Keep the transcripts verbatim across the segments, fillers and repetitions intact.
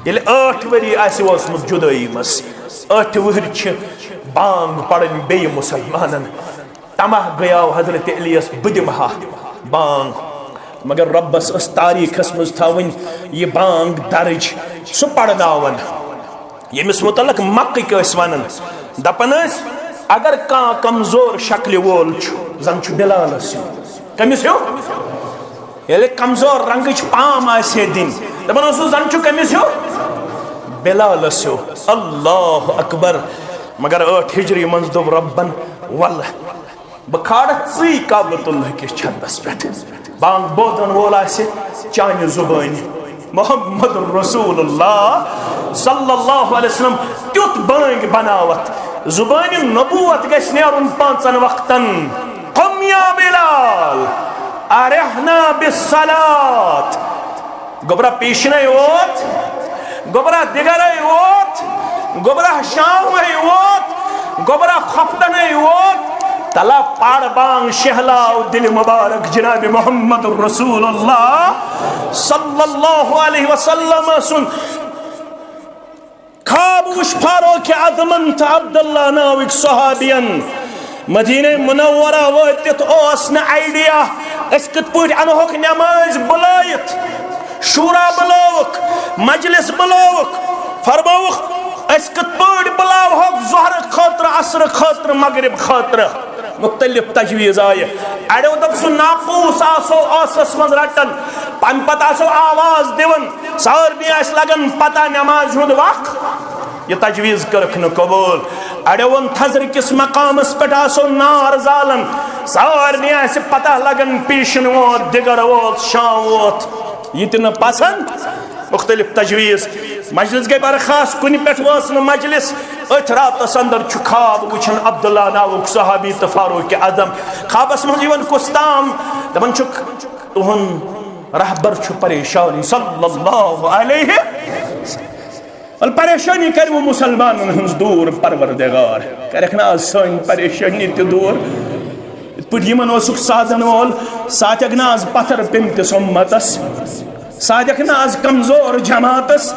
ییٚلہِ ٲٹھ ؤری آسہِ وٲژمٕژ جُدٲیی منٛز، ٲٹھِ وٕہٕرۍ چھِ بانگ پرٕنۍ بیٚیہِ مُسلمانن۔ طمع گٔیاو حضرت علیس، بہٕ دِمہٕ ہا بانگ، مگر رۄبس ٲس تاریخس منٛز تھاوٕنۍ یہِ بانگ درٕج، سُہ پرناون ییٚمِس مُتعلق مکٕکۍ ٲسۍ ونان، دپان ٲسۍ، اگر کانٛہہ کمزور شکلہِ وول چھُ، زن چھُ بلالس ہیوٗ۔ کٔمِس ہیوٗ؟ ییٚلہِ کمزور رنگٕچ پام آسہِ ہے دِنۍ، دپان اوسُس، زن چھُ کٔمِس ہیوٗ؟ بلالس ہیوٗ۔ اللہ اکبر۔ مگر ٲٹھ ہجری منٛز دوٚپ رۄبن، ولہٕ بہٕ کھالہٕ ژٕے کعبۃ اللہ کِس چھتس پٮ۪ٹھ۔ بانگ بوزن وول آسہِ چانہِ زُبٲنہِ محمد رسول اللہ صلی اللہ علیہ وسلم۔ تیُتھ بٲنگۍ بناوتھ، زُبٲنہِ نبوت گژھِ نیرُن پانٛژن وقتن۔ قم یا بلال، ارحنا بالصلاة۔ گوٚبرا پیشنے ووت، گوٚبرا دِگرے ووت، گوٚبرا شامے ووت، گوٚبرا خۄفتنے ووت۔ تلا پاڑ بانگ شہلاو دِلِ مبارک جناب محمد رسول اللہ صلی اللہ علیہ وسلم سُنٛد۔ خواب وُچھ فاروق اعظمن تہٕ عبداللہ ناوٕکۍ صحابین۔ مدینہ منورہ وٲتِتھ اوس نہٕ آئیڈیا أسۍ کِتھ پٲٹھۍ انہوکھ نماز بُلٲیِتھ، شورا بُلٲوُکھ، مجلس بُلٲوُکھ، فرمٲوُکھ أسۍ کِتھ پٲٹھۍ بُلاوہوکھ ظہرٕ خٲطرٕ، عصرٕ خٲطرٕ، مغرب خٲطرٕ۔ مختلف تجویز آیہِ۔ اڑیو دوٚپ سُہ ناقوس آسو ٲسس منٛز رٹان، تمہِ پتہٕ آسو آواز دِوان، سارنٕے آسہِ لگان پتہ نمازِ ہُنٛد وق۔ یہِ تجویز کٔرٕکھ نہٕ قبول۔ اڑیو ووٚن تھزرٕ کِس مقامس پٮ۪ٹھ آسو نار زالان، سارنٕے آسہِ پتہ لگان پیشن ووت، دِگر ووت، شام ووت۔ یہِ تہِ نہٕ پسند۔ مختلف تجویز۔ مجلس گٔے برخاست، کُنہِ پٮ۪ٹھ وٲژ نہٕ مجلس۔ أتھۍ راتس اندر چھُ خواب وٕچھان عبداللہ ناوُک صحابی تہٕ فاروق اعظم۔ خوابس منٛز یِوان کُس تام، دپان چھُکھ، تُہُنٛد رہبر چھُ پریشان صلی اللہ علیہ وسلم۔ ول پریشانی کرِ وۄنۍ مسلمانن ہٕنٛز دوٗر پروردگار۔ کرکھ نہ آز سٲنۍ پریشانی تہِ دوٗر؟ یِتھ پٲٹھۍ یِمن اوسُکھ سادن وول، ساتکھ نہ آز پتھر پیٚمتِس اُمتس، ساتکھ نہ آز کمزور جماعتس،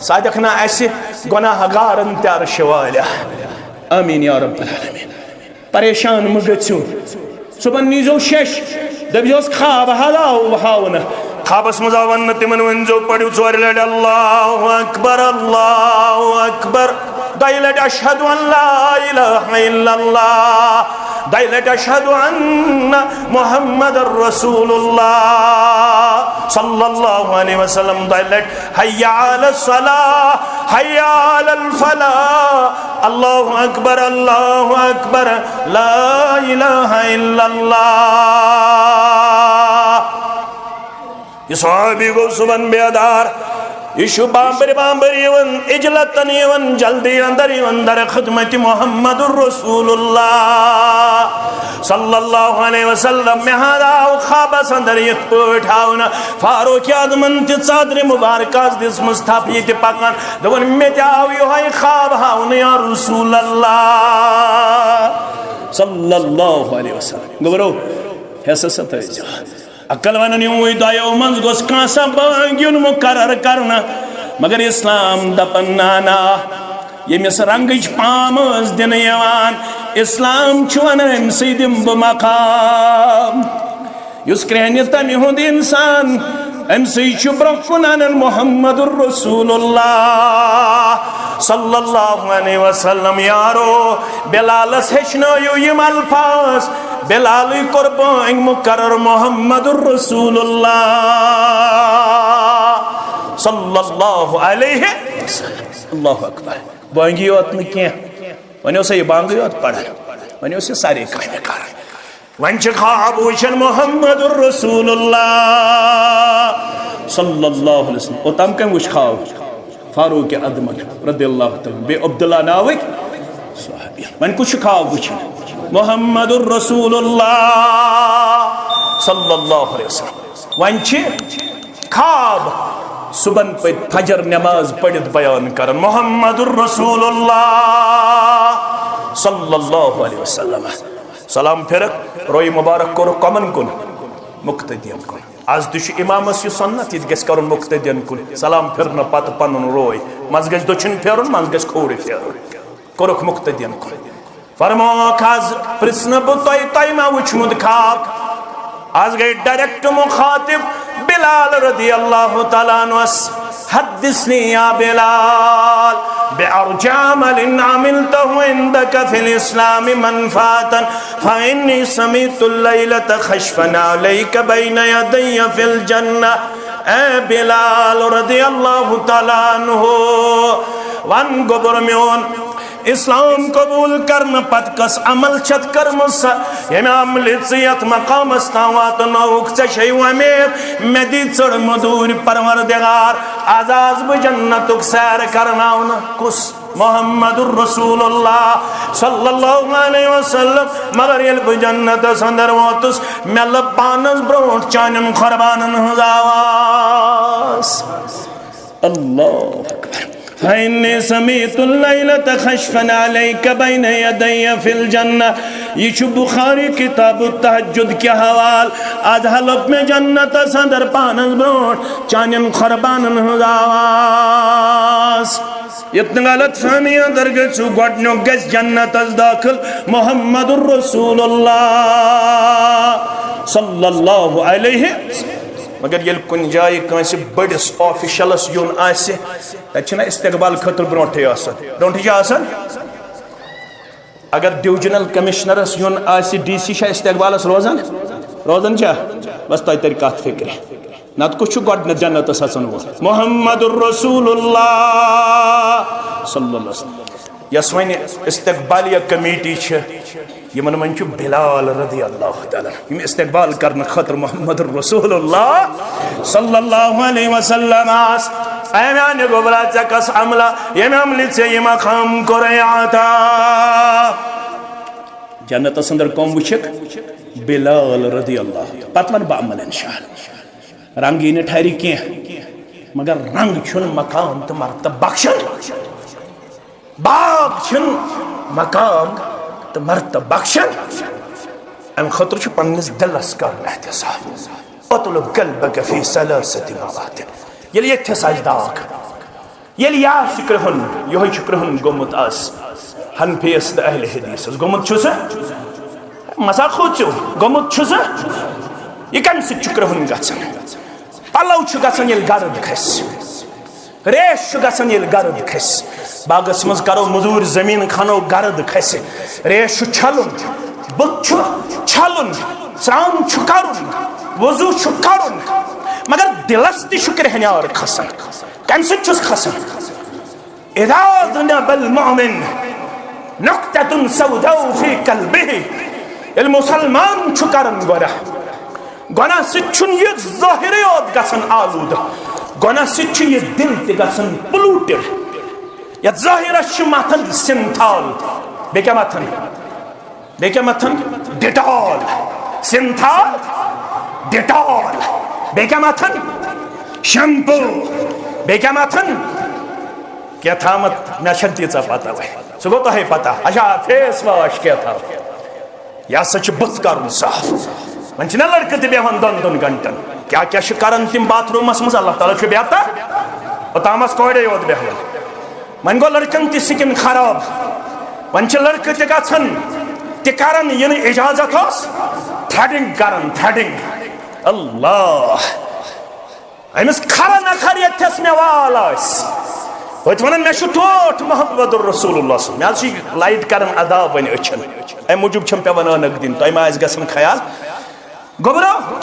ساتکھ نہ اسہِ گۄناہ گارن تہِ عرشہِ والہِ۔ آمین یا رب العالمین۔ پریشان مہٕ گٔژھِو۔ صُبحن نیٖزیو شیٚش، دٔپزیوس خواب ہلاو ہاونہٕ۔ خوابس منٛز آو وننہٕ تِمن، ؤنۍزیو، پٔرِو ژورِ لٹہِ اللہ اکبر، اللہ اکبر، دۄیہِ لٹہِ اشہد ان لا الہ الا اللہ، دۄیہِ لٹہِ اشہد ان محمد رسول اللہ صلی اللہ علیہ وسلم، دۄیہِ لٹہِ حی علی الصلاۃ، حی علی الفلاح، اللہ اکبر، اللہ اکبر، لا الہ الا اللہ۔ یہِ صحابی گوٚو صُبحن بیدار، یہِ چھُ بامبرِ بامبرِ یِوان، عجلتن یِوان، جلدی اندر یِوان، در خدمت محمد رسول اللہ صلی اللہ علیہ وسلم۔ مےٚ حظ آو خوابس اندر یِتھ پٲٹھۍ ہاونہٕ، فاروق اعظمن تہِ ژادرِ مبارکس دِژمٕژ تھپھ، یہِ تہِ پکان۔ دوٚپُن، مےٚ تہِ آو یِہوٚے خواب ہاونہٕ یا رسول اللہ صلی اللہ علیہ وسلم۔ گوٚبرو، حصس سا تھٲیزیو۔ عقل ونان، یِموٕے دۄیو منٛز گوٚژھ کانٛہہ سا بٲنٛگۍ یُن مُقرر کرنہٕ، مگر اسلام دپان، نہ، نہ، ییٚمِس رنگٕچ پام ٲس دِنہٕ یِوان، اسلام چھُ ونان، أمۍ سٕے دِمہٕ بہٕ مقام۔ یُس کرٛیٚہنہِ تمہِ ہُنٛد انسان، أمۍ سٕے چھُ برٛونٛہہ کُن انان محمد رسول اللہ صلی اللہ علیہ وسلم۔ یارو، بلالس ہیٚچھنٲیِو یِم الفاظ۔ بلالٕے کوٚر بٲنگۍ مُقرر محمد رسول اللہ صلی اللہ علیہ وسلم۔ اللہ اکبر۔ بٲنگی یوت نہٕ کینٛہہ، وۄنۍ اوسا یہِ بانگٕے یوت پران، وۄنۍ اوس یہِ سارے کامہِ کران۔ وۄنۍ چھِ خواب وٕچھان محمد رسول اللہ صلی اللہ علیہ وسلم۔ اوٚتام کٔمۍ وٕچھ خواب؟ فاروق اعظمن رضی اللہ تعالیٰ عنہ، بیٚیہِ عبداللہ ناوٕکۍ صحابی۔ وۄنۍ کُس چھُ خواب وٕچھان؟ محمد رسول اللہ صلی اللہ علیہ وسلم۔ وۄنۍ چھِ خواب صُبحن پٔتۍ فجر نماز پٔرِتھ بیان کران محمد رسول اللہ صلی اللہ علیہ وسلم۔ سلام پھرکھ، روی مبارک کوٚرُکھ کمن کُن؟ مقتدین کُن۔ از تہِ چھُ امامس یہِ سنت، یہِ تہِ گژھِ کرُن مقتدین کُن۔ سلام پھرنہٕ پتہٕ پنُن روے، منٛزٕ گژھِ دٔچھُن پھیرُن، منٛزٕ گژھِ کھوورِ پھیرُن۔ کوٚرُکھ مقتدین کُن۔ فرمووُکھ، از پرژھنہٕ بہٕ تۄہہِ، تۄہہِ ما وُچھمُت خواب؟ از گٔے ڈائریکٹ مخاطب بلال رضی اللہ تعالیٰ عنہس۔ حدثني يا بلال بأرجى عمل عملته عندك في الإسلام منفعة، فإني سمعت الليلة خشفا عليك بين يدي في الجنة۔ اے بلال رضی اللہ تعالیٰ عنہ، ون گوٚبُر میون، اسلام قبول کرنہٕ پتہٕ کس عمل چھتھ کٔرمٕژ سۄ، ییٚمہِ عملہِ ژٕ یتھ مقامس تام واتنووُکھ؟ ژےٚ چھے وۄمید مےٚ دی ژٔر مٔزوٗرۍ پروردگار، از آس بہٕ جنتُک سیر کرناونہٕ۔ کُس؟ محمد رسول اللہ صلی اللہ علیہ وسلم۔ مگر ییٚلہِ بہٕ جنتس اندر ووتُس، مےٚ لٔب پانس برونٛٹھ چانٮ۪ن قربانن ہٕنٛز آواز۔ اللہ اکبر۔ فإني سمعت الليلة خشفا عليك بين يدي في الجنة۔ یہِ چھُ بخاری کتاب التہجد کہِ حوالہٕ۔ از ہا لوٚب مےٚ جنتس اندر پانس برونٛٹھ چانٮ۪ن قربانن ہٕنٛز آواز۔ یتھ نہٕ غلط فہمی اندر گژھِو، گۄڈٕنیُک گژھِ جنتس دٲخل محمد رسول اللہ صلی اللہ علیہ۔ مگر ییٚلہِ کُنہِ جایہِ کٲنٛسہِ بٔڑِس آفیشلس یُن آسہِ، تتہِ چھِنہ استقبال خٲطرٕ برونٛٹھٕے آسان، برونٛٹھٕے چھِ آسان۔ اگر ڈویژنل کمشنرس یُن آسہِ، ڈی سی چھا استقبالس روزان؟ روزان چھا؟ بس تۄہہِ ترِ کتھ فکرِ۔ نتہٕ کُس چھُ گۄڈٕنیتھ جنتس اژن وول؟ محمد رسول اللہ صلی اللہ علیہ وسلم۔ یۄس وۄنۍ استقبالیہ کمیٹی چھِ، یِمن منٛز چھُ بلال رضی اللہ تعالیٰ عنہ، یِم استقبال کرنہٕ خٲطرٕ محمد رسول اللہ صلی اللہ علیہ وسلم آس۔ اے میانہِ گوٚبرا، ژےٚ کس عملہ، ییٚمہِ عملہِ ژےٚ یہِ مقام کوٚرے عطا؟ جنتس اندر کم وٕچھکھ؟ بلال رضی اللہ۔ پتہٕ ونہٕ بہٕ عمل انشاءاللہ۔ رنگ یی نہٕ ٹھرِ کینٛہہ، مگر رنگ چھُنہٕ مقام تہٕ مرتبہٕ بخشان۔ باغ چھِنہٕ مقام تہٕ مرتبہٕ بخشان۔ امہِ خٲطرٕ چھُ پننِس دِلس کرُن احتساب۔ اطلب قلبك في ثلاثة مواطن۔ ییٚلہِ ییٚتھس آسہِ داغ، ییٚلہِ یہِ آسہِ کرٛہُن، یِہوٚے چھُ کرٛہُن گوٚمُت آز حنفیَس تہٕ اہل حدیثس۔ گوٚمُت چھُ سُہ، مسا کھوٗژِو، گوٚمُت چھُ سُہ۔ یہِ کَمہِ سۭتۍ چھُ کرٛہُن گژھان؟ پَلو چھُ گژھان ییٚلہِ گرد کھسہِ، ریش چھُ گژھان ییٚلہِ گرد کھسہِ۔ باغس منٛز کرو مٔزوٗرۍ، زٔمیٖن کھنو، گرد کھسہِ، ریش چھُ چھلُن، بُتھ چھُ چھلُن، سرٛان چھُ کرُن، وضوٗ چھُ کرُن، مگر دِلس تہِ چھُ کرٛہنیار کھسان۔ کمہِ سۭتۍ چھُس کھسان؟ اذا ذنب المؤمن نکتة سوداء في قلبه۔ ییٚلہِ مُسلمان چھُ کران گۄناہ، گۄناہ سۭتۍ چھُنہٕ یہِ ظٲہِرٕے یوت گژھان آلوٗدٕ، گۄناہ سۭتۍ چھُ یہِ دِل تہِ گژھان polluted۔ یتھ ظٲہِرس چھِ متھان سِنتھال، بیٚیہِ کیٛاہ متھان؟ بیٚیہِ کیٛاہ متھان؟ ڈیٹال۔ سِنتھال، ڈیٹال۔ بیٚیہِ کیٛاہ متھان؟ شیمپو۔ بیٚیہِ کیٛاہ متھان؟ کیٛاہ تھامتھ، مےٚ چھَنہٕ تیٖژاہ پتہ وۄنۍ۔ سُہ گوٚو تۄہے پتہ۔ اچھا، فیس واش کیٛاہ تھاو؟ یہِ ہسا چھُ بُتھ کرُن صاف۔ وۄنۍ چھِنہ لڑکہٕ تہِ بیٚہوان دۄن دۄن گھنٹن۔ کیٛاہ کیٛاہ چھِ کران تِم باتھ روٗمس منٛز؟ اللہ تعالیٰ چھُ بیہتر۔ اوٚتامس کورے یوت بیٚہوان۔ وۄنۍ گوٚو لڑکن تہِ سِکِن خراب۔ وۄنۍ چھِ لڑکہٕ تہِ گژھان تہِ کران، یہِ نہٕ اجازت اوس، تھریڈنگ کران، تھریڈنگ۔ اللہ، أمِس کھرا نہ کھر ییٚتھس مےٚ وال آسہِ۔ ہوٚتہِ وَنان، مےٚ چھُ ٹوٹھ محمد رسول اللہ صلی اللہ علیہ وسلم۔ مےٚ حظ چھِ لایٹ کران عذاب وۄنۍ أچھن۔ اَمہِ موٗجوٗب چھَم پٮ۪وان عٲنکھ دِنۍ۔ تۄہہِ ما آسہِ گژھان خیال؟ گوٚبرو،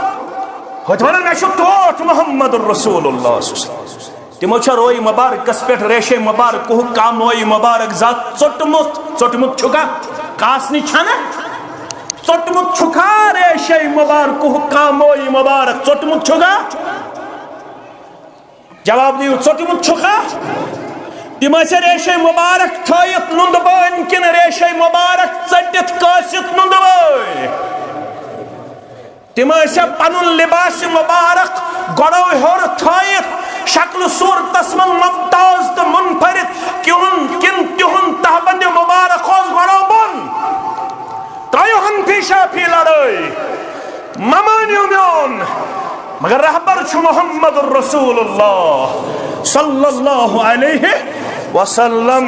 ہوٚتہِ وَنان، مےٚ چھُ ٹوٹھ محمد رسول اللہ صلی اللہ علیہ وسلم۔ تِمو چھےٚ روے مبارکس پٮ۪ٹھ ریشے مبارکہُک کاموے مبارک ذات ژوٚٹمُت۔ ژوٚٹمُت چھُکھا؟ کاسنہِ چھَنہٕ؟ ژوٚٹمُت چھُکھا ریشے مبارکہُک کاموے مبارک؟ ژوٚٹمُت چھُکھا؟ جواب دِیِو، ژوٚٹمُت چھُکھا؟ تِم ٲسیا ریشے مبارک تھٲیِتھ نُندٕ بٲنۍ کِنہٕ ریشے مبارک ژٔٹِتھ کٲسِتھ نُندٕ بٲنۍ؟ تِم ٲسیا پنُن لباس مبارک گۄڈو ہیوٚر تھٲیِتھ، شکلہٕ صوٗرتس منٛز ممتاز تہٕ منفرد، کِہُنٛد کِنہٕ تِہُنٛد تہبند مبارک اوس گۄڈو بۄن؟ ترٲیِو حنفی شافی لڑٲے۔ مہ مٲنِو میون، مگر رہبر چھُ محمد رسول اللہ صلی اللہ علیہ وسلم۔